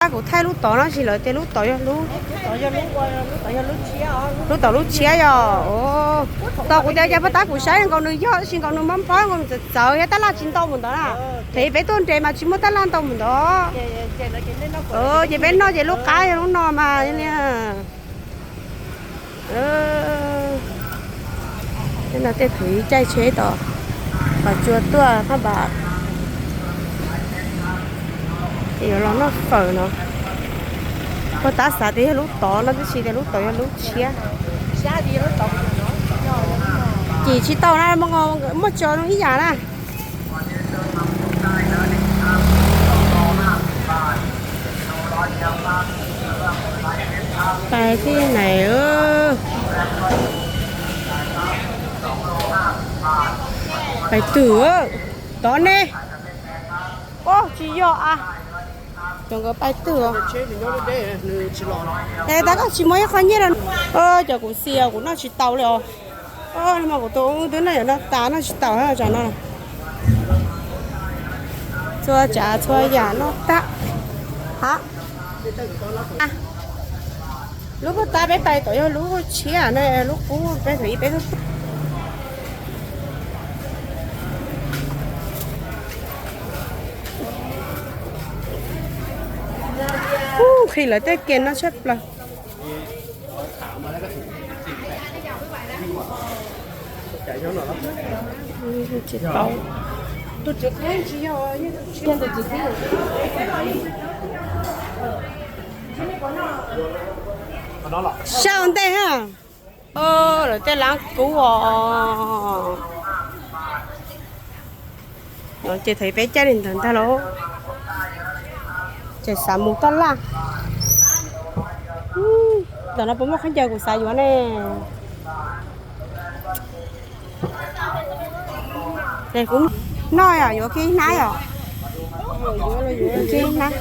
Tab kuv thaij lub tod no tsis lawv tias lub tod yog lub, lub tod lub tshiab yog. Tos kuv tias cas puag ta kuv saib nkaus nws yog tab sis nkaus nws mob nphob nkaus nws txawv txawv thiab tab laj tsis ntau mus ntawd na. Thaum peb tuaj nres mas tsis muaj tab laj ntau mus ntawd. Ces peb noj ces lub qab yog lub no mas li. Tej no tej thaum ib caij tsheb tom Phav Tsua tuaj thaj npas ces yuav los noj fawm no. Puag ta xav tias yog lub tod no tab sis tias lub tod yog lub tshiab. Cim tsis tau na, muaj tso ib yam na. Pais tib nais, pais twg tod ne? Tsis yog a, cov nkawd pais twg os? Es tab koj tsis muaj ib qho nyiaj rau cov kuv xis os, kuv noj tsis tau li os. Kuv tus twb noj yuav noj tas noj tsis tau tsam no. Txhua tsav txhua yam noj tag. Lub puag ta peb pais tom yog lub tshiab ne, lub qub peb thaum ib peb tuaj. Nqhis lawv tej kias no tshaj plaws. Sau ntej ha. Lawv tej lab kub os. Ces thaum peb caij li ntawd ntag lauj. Ces xav mus taj laj. Ntawm no puas muaj khaub ncaws kuv xav yuav ne? Es kuv noj yom, yuav kiag ib hnab yom. Kiag ib hnab.